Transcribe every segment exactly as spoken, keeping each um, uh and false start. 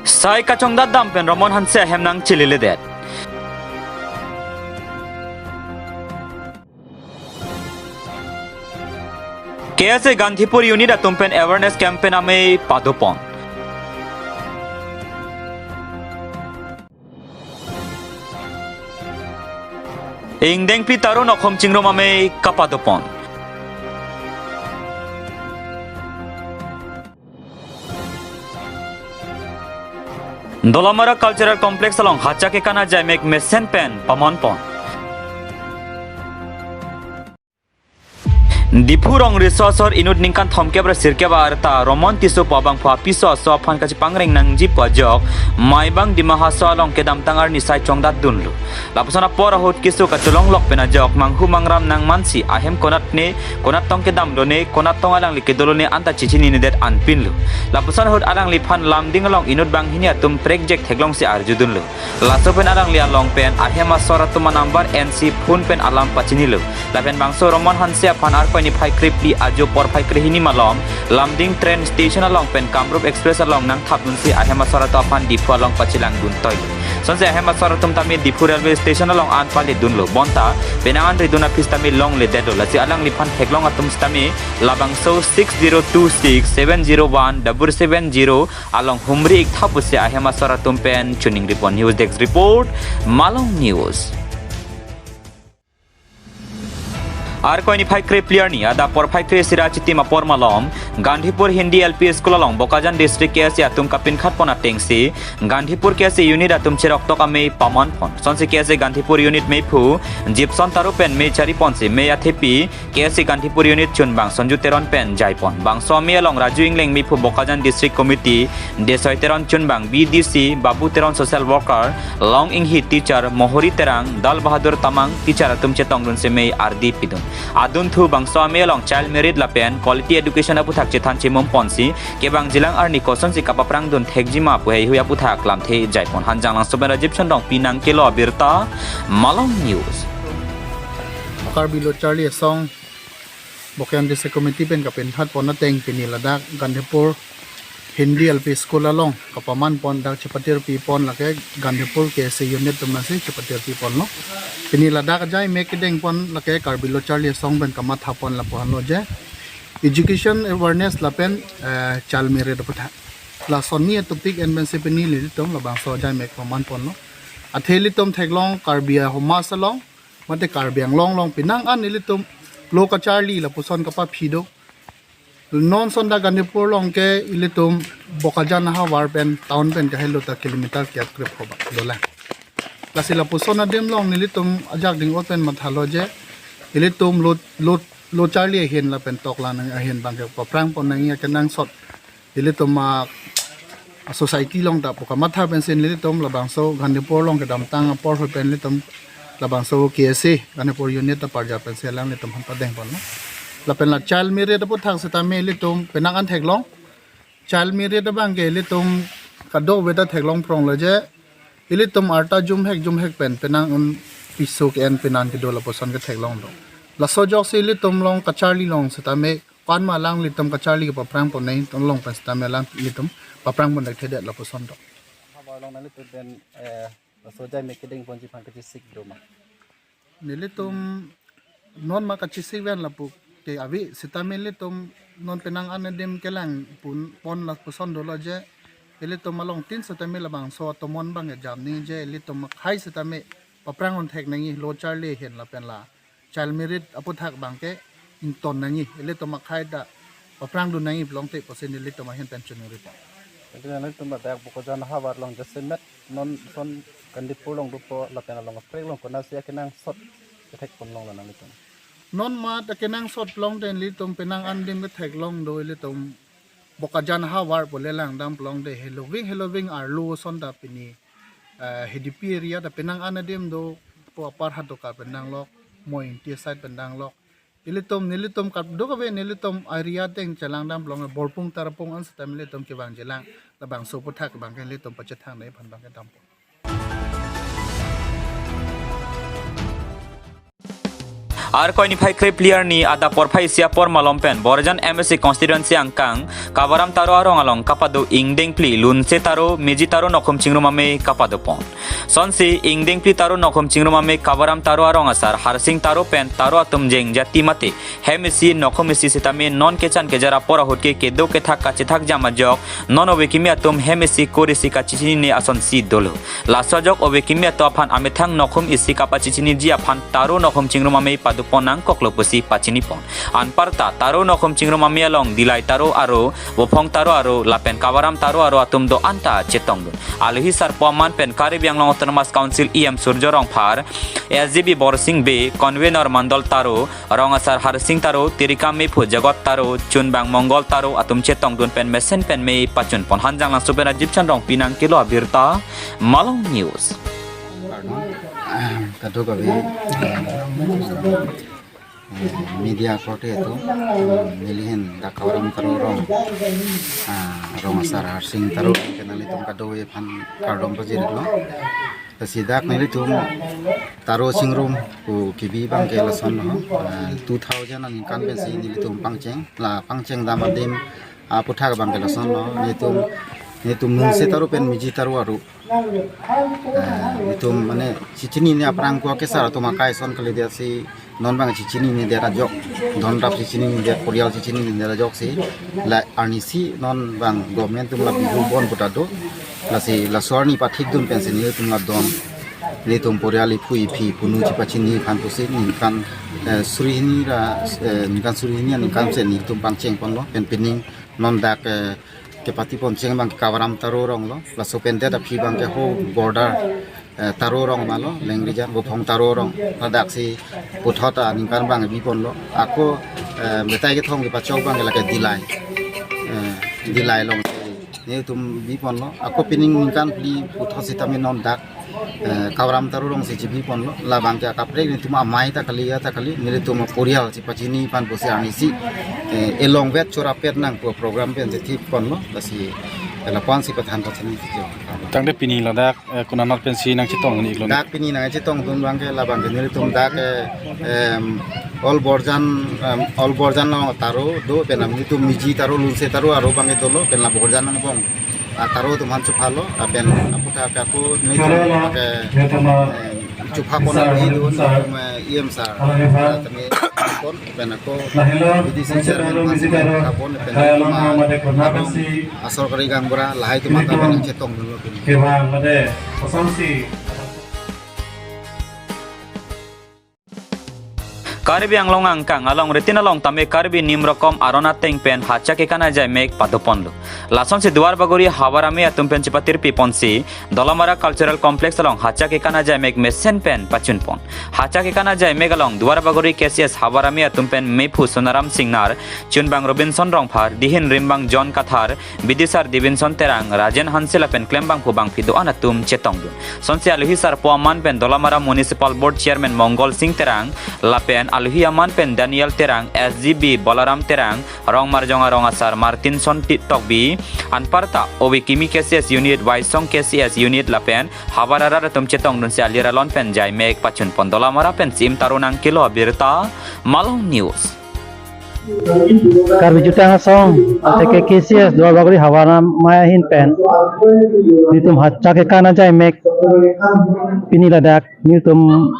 Sai kachongdat dam pen Ramon Hanse ahem nangcheledet. K S A Gandhipur Unit atum pen awareness campaign amei padopon. Ingdeng pi taru nokhom chingrum amei kapadopon. Dolamara Cultural Complex along hacha kekan ajaimek mesen pen pamanpon. Diphu rong riso asor inut ningkan thomkep ra sirkep arta Ramon Tisso pu abangphu apiso aso aphan kachipangreng nangji pu ajok Maibang Dima Hasao along kedamtang arni sai chongdat dunlo. Lapuson apor ahut keso kacholonglok pen ajok manghu mangram nangmansi ahem konat ne, konat tong kedamlo ne, konat tong alangli kedolo ne anta chichininedet anpinlo. Lapuson ahut alangliphan Lumding along inut banghini atum prekjek theklongsi arjudunlo. Laso pen alangli along pen ahem asor atum anumber ensi phone pen alam pachinilo. Lapen bangso Ramon Hanse aphan Arkoi niphai krephli ajo porphai krehini malom Lumding train station along pen Kamrup Express along nangthapdunsi ahem asor atum aphan Diphu along pachilangdun toilo. Sonsi ahem asor atum tame Diphu railway station along an paledunlo. Bonta penang an ridun aphi sitame longledetlo. Lasi alangliphan theklong atum sitame labangso six zero two six seven zero one double seven zero along humri iktha pusi ahem asor atum pen choningri pon. News Desk Report, Malong News. Arkoi niphai krephli arni adap porphai kre isi ra chitim apor malom Gandhipur Hindi L P School along Bokajan District K S A atum kapinkhat pon atengsi Gandhipur K S A unit atum cheroktok amei pamanpon. Sonsi K S A Gandhipur unit meiphu Jipson Taro pen mei chariponsi mei athepi K S A Gandhipur unit chunbang Sonju Teron pen jaipon. Bangso amei along Raju Ingleng meiphu Bokajan District Committee, Desoi Teron chunbang B D C, Babu Teron social worker, Long Inghi teacher, Mohori Terang, Dal Bahadur Tamang teacher atum chetongdunsi mei ardi pidun. Adunthu bangso amei along child marriage lapen quality education aputhak chethan chimum ponsi kevangjilang arni kosonsi kapaprangdun thekjima pu heihui aputhak lamthe jaipon. Hanjanglangso pen Rajiv Chandong pinang kelo abirta, Malong News. Karbi Lo Charli Asong Bokajan District Committee pen kapinkhat pon ateng pini ladak Gandhipur Hindi L P School along kapaman pon dak chepatir pi pon lake Gandhipur K S A unit atum nasi chepatir pi ponlo. Pini ladak ajaimek kedeng pon lake Karbi Lo Charli Asong pen kamatha pon lapu-anlo je education awareness lapen, eh, child marriage aputhak. Lason ni topic en pensi pini nelitum labangso ajaimek paman ponlo. Athe ilitum theklong Karbi ahomaj along mate Karbi Anglong along penang an ilitum lo kacharli lapuson kapaphi do. Non sonta Gandhipur along ke ilitum Bokajan ahavar pen town pen kahelo ta kilometer kiat krep hoba dolang. Lasi lapuson adim along nelitum ajak ding-ot pen mathalo je ilitum lo, lo, lo charli ahin lapen tokla nang ahin bangke paprang pon nangji akenangsot ilitum a, a society along ta pu kamatha pensi nelitum labangso Gandhipur along kedamtang apor ahut pen ilitum labangso K S A Gandhipur unit ta parja pensi alanglitum aphan padeng ponlo. Lapen la child marriage aputhak sitame ilitum penang an theklong. Child marriage abangke ilitum kadokave ta theklong pronglo je ilitum arta jumhek jumhek pen penang un piso ke-en penan kedo lapuson ketheklong do. Laso ajoksi ilitum along kacharli along sitame ko-an ma alanglitum kacharli kepaprang pon nangji along pen sitame alanglitum paprang pon thekthedet lapuson do. Havar along nanglitum pen, eh, laso ajaimek kedeng ponji aphan kachesik do ma? Nelitum non ma kachesik ven lapu ke ave sitame ilitum non penang an adim kelang pon, pon lapuson dolo je ilitum alongtin sitame labangso atomon abang ejam nangji je ilitum akhei sitame paprang pon thek nangji lo charli ahin lapen la child marriage aputhak abangke ington nangji, ilitum akhei ta paprangdun nangji pulote pusi nelitum ahin pen choningri pon. Jadi nanglitum ladak Bokajan ahavar along jasemet non son Gandhipur along dopo lapen along kaprek along konatsi akenangsot kethek ponlonglo nanglitum? Non ma ta kenangsot pulote nelitum penang an adim ketheklong do ilitum Bokajan ahavar pu le langdam pulote heloving heloving arlo sonta pini, eh, H D P area ta penang an adim do, po apar Hatoka pen danglok, Moyingti side pen danglok. Ilitum, nelitum kadokave nelitum area ateng chelangdam pulote Borpung Tarapung an sitame ilitum kevangjilang labangso aputhak abangke ilitum pachethang nangji aphan abangke dampo. Arkoi niphai krepli arni adap porphai isi apor malom pen Borjan M A C constituency angkang Kabaram Taro arong along kapado ingdeng phli lunse taro, meji taro nokhum chingrum amei kapado pon. Sonsi ingdeng phli taro nokhum chingrum amei Kabaram Taro arong asar Harsing Taro pen taro atum jengjati mate hem isi nokhum isi sitame non kechan kejar apor ahut ke kedo kethak kachethak jam ajok non ove kimi atum hem isi kur isi kachechinine asonsi dolo. Laso ajok ove kimi atum aphan amethang nokhum isi kapachechiniji aphan taro nokhum chingrum amei pado pon nangkoklo pusi pachini pon. Anparta taro nokhum chingrum amei along Dilai Taro aro, Vophong Taro aro lapen Kabaram Taro aro atum do-an ta chetongdun. Alohi sarpo aman pen Karbi Anglong Autonomous Council E M Surjo Rongphar, S G B Borsing Bey, convener Mandol Taro, rong asar Harsing Taro, Tirikam Mephu Jagat Taro, Chunbang Mongol Taro atum chetongdun pen mesen pen mei pachun pon. Hanjanglangso pen Rajiv Chandrong pinang kilo abirta, Malong News. Kadokave, eh, media korte atum, eh, nelihin dak Kabaram Taro rong, ah, rong asar Harsing Taro ke nanglitum kadokave aphan kardom pajirlo. Lasi dak nelitum taro chingrum pu kebi abangke lason lo, eh, two thousand aningkan pensi nelitum pangcheng, la pangcheng dam adim aputhak abangke lason lo, nelitum, nelitum nungse taro pen meji taro aro. Eh, itum mane chechinine aphrang ko kesar atum akai ason kalidet si non abang chechinine det ajok, donrap chechinine det, porial chechinine det ajok si la arnisi non abang government atum la bihu bon puta do, lasi laso arni pathikdun pensi nelitum la don, nelitum porial iphu iphi punu chepachini aphan pusi ningkan, eh, suri hini ra, eh, ningkan suri hini aningkan si nelitum pangcheng ponlo pen pining non dak, eh, kepati poncheng abang Kabaram Taro rong lo, laso pen det aphi abangke ho border, eh, Taro rong ma lo, Lengrijan Vophong Taro rong, ladak si puthot aningkan abang bi ponlo, ako, eh, betai kethom kepachok abangke lake Dilai, eh, Dilai along si nelitum bi ponlo, ako pining ningkan phli puthot sitame non dak eh, Kabaram Taro rong si chebi ponlo, labangke akaprek nelitum amei ta kali, ya ta kali, nelitum porial chepachini aphan pusi arnisi, eh, elong vet chorapet nangpo program pen si thik ponlo, lasi, eh, lapu-an si pathan pachini si jo. Tangte pini ladak, eh, konanat pensi nangchetongdun iklo? Dak pini nangchetongdun abangke labangke nelitum dak, eh, em, All Borjan, em, All Borjan along Taro do, pen nelitum meji taro, lunse taro aro abangke dolo, pen la Borjan angbong ataro atum aphan chopha lo, lapen aputhak ako nelitum ke, eh, chopha pon nangji dun, nelitum, eh, E M sir, eh, tame pon, pen ako V D C chairman aphan chopha pon, pen nelitum, ah, asorkari gaonbura lahai atum aphan ta pen chetongdunlo pini. Karbi Anglong angkang along ritin along tame Karbi nim rokom aron ateng pen hacha kekan ajai mek pado ponlo. Lasonsi Duar Bagori havar amei atum pen chepatirpi ponsi Dolamara Cultural Complex along hacha kekan ajai mek mesen pen pachun pon. Hacha kekan ajai mek along Duar Bagori K C S havar amei atum pen mephu Sonaram Singnar, Chunbang Robinson Rongphar, dihin rimbang John Kathar, bidisar Divinson Terang, Rajen Hanse lapen klembangphu bangphi do-an atum chetongdun. Sonsi alohi sarpo aman pen Dolamara Municipal Board Chairman Mongol Sing Terang, lapen alohi aman pen Daniel Terang, S G B Balaram Terang, Rongmarjong arong asar Martinson Ti-, Tokbi, anparta ove kimi K C S unit, Waisong K C S unit lapen havar arat atum chetongdunsi alir alon pen jai mek pachun pon. Dolamara pen Sim Taro nangkelo abirta, Malong News. Karbi Jutang Asong, athe ke K C S Duar Bagori havar amei ahin pen nelitum hacha kekan ajai mek pini ladak nelitum,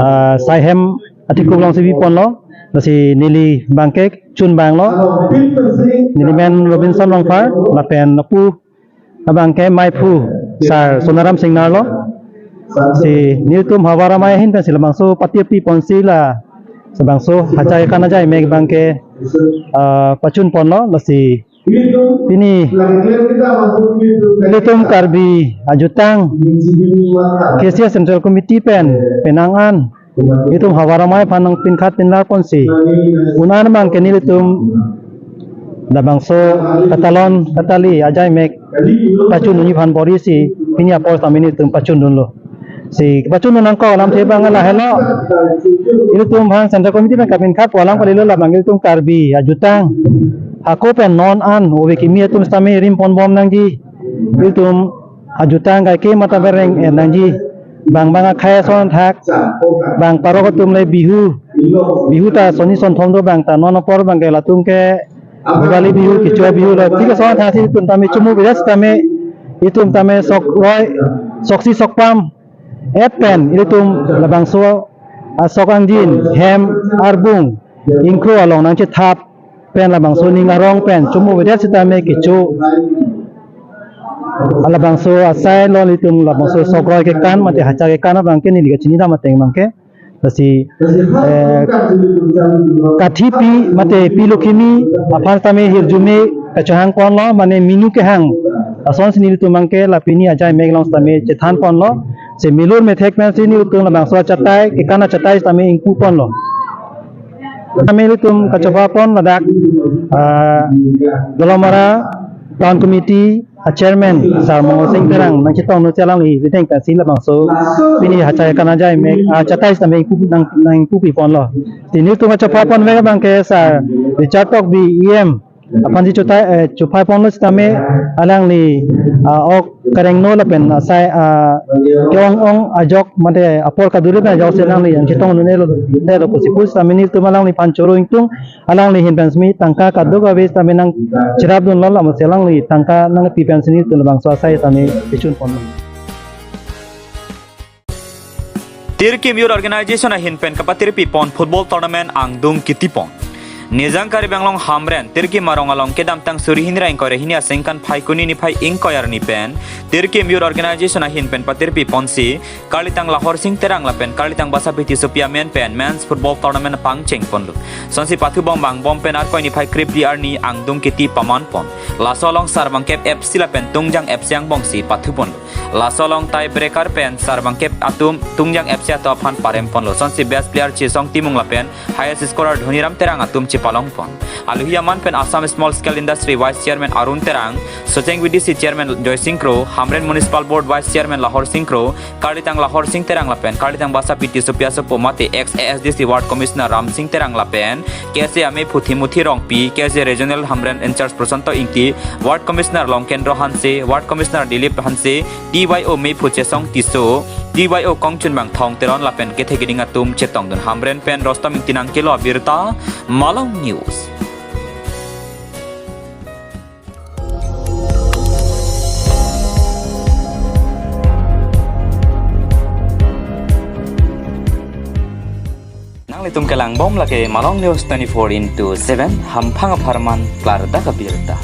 ah, saihem atikup alongsi bi ponlo, lasi neli abangke Chunbang lo, neli men Robinson Rongphar, lapen lapu abangke mephu sir Sonaram Singnar lo. Si nelitum havar amei ahin pensi labangso patirpi ponsi la labangso hacha kekan ajai mek abangke, ah, pachun ponlo, lasi pini nelitum Karbi ajutang K C S Central Committee pen penang an nelitum havar amei aphan nangpinkhat pinlar ponsi un-an abangke nelitum labangso katalon katali ajai mek pachun unji aphan porisi pini apor tame nelitum pachundunlo. Si pachundun nangkok alamthe abang lahelo. Ilitum aphan Central Committee pen kapinkhat pu alam kalilo, labang ilitum Karbi ajutang hako pen non an ove kimi atum sitame rim ponbom nangji. Ilitum ajutang kaike mata bereng, eh, nangji. Bang bang akhei ason thak, bang parok atum le Bihu, Bihu ta sonni sonthom do abang ta non apor abang ke latum ke Bhogali Bihu, Kecho Bihu lo. Thik ason athak si itum tame chomu avedet sitame itum tame sok roi, soksi sokpam et pen ilitum labangso asok angjin, hem, arbung, ingkro along nangchethap pen labangso ning arong pen chomu avedet sitame kecho labangso asai lo. Ilitum labangso sok roi kekan mate hacha kekan abang ke neli kachini dam ateng abang ke. Lasi, eh, kathipi mate pi lo kimi aphan tame hirjume kachohang ponlo, mane minu kehang ason si nelitum abang ke la pini ajai mek along sitame chethan ponlo. Si milur methek pen si nelitum labangso achatai, kekan achatai sitame ingpu ponlo. Tame ilitum kachopha pon ladak, ah, Dolamara Town Committee a Chairman Sar Mongol Sing Terang nangchetong nu chelang li rideng pensi labangso pini hacha kekan ajai mek, ah, achatai sitame ingpu nang, nangpupi ponlo. Lasi nelitum kachopha pon mek abang ke Sar Richard Tokbi E M aphan si chotai, eh, chopha ponlo sitame alangli, ah, ok karengno lapen asai, ah, ke-ong ong ajok mate apor kadure pen ajok si alangli nangchetong nu nelo, nelo pusi pu sitame nelitum alangliphan choro ingtung, alangli ahin pen sitame tangka kadokave sitame nangcherap dunlo, lasi alangli tangka nangpi pensi nelitum labangso asai sitame pechun ponlo. Tirkim Youth Organization ahin pen kapatirpi pon football tournament angdung kiti pon. Nijang Karbi Anglong Hamren, Tirkim arong along kedamtang suri hini ra ingkoi ra hini aningkan Phaikuni niphai ingkoi arni pen Tirkim Youth Organization ahin pen patirpi ponsi Karlitang Lahor Sing Terang lapen Karlitang Basapi Tissopi amen pen men's football tournament pangcheng ponlo. Lasonsi pathubom vangbom pen Arkoi niphai krepli arni angdung kiti paman pon. Laso along Sarbangkep F C lapen Tungjang F C angbongsi pathu ponlo. Laso along tie breaker pen Sarbangkep atum Tungjang F C atum aphan parem ponlo. Lasonsi best player Chesong Timung lapen highest scorer Dhoniram Terang atum chepalong pon. Alohi aman pen Assam Small Scale Industry Vice Chairman Arun Terang, Socheng V D C Chairman Joysing Kro, Hamren Municipal Board Vice Chairman Lahor Sing Kro, Karlitang Lahor Sing Terang lapen Karlitang Basapi Tissopi asopo mate ex A S D C Ward Commissioner Ram Sing Terang lapen K S A amephu Timothy Rongpi, K S A Regional Hamren in-charge Prosanto Ingti, Ward Commissioner Longkendro Hanse, Ward Commissioner Dilip Hanse, T Y O mephu Chesong Tisso, T Y O kongchunbang Thong Teron lapen kethe keding atum chetongdun. Hamren pen Rostom Ingti nangkelo abirta, Malong News. Nanglitum kelangbom lake Malong News twenty-four into seven, hamphang apharman klardak abirta.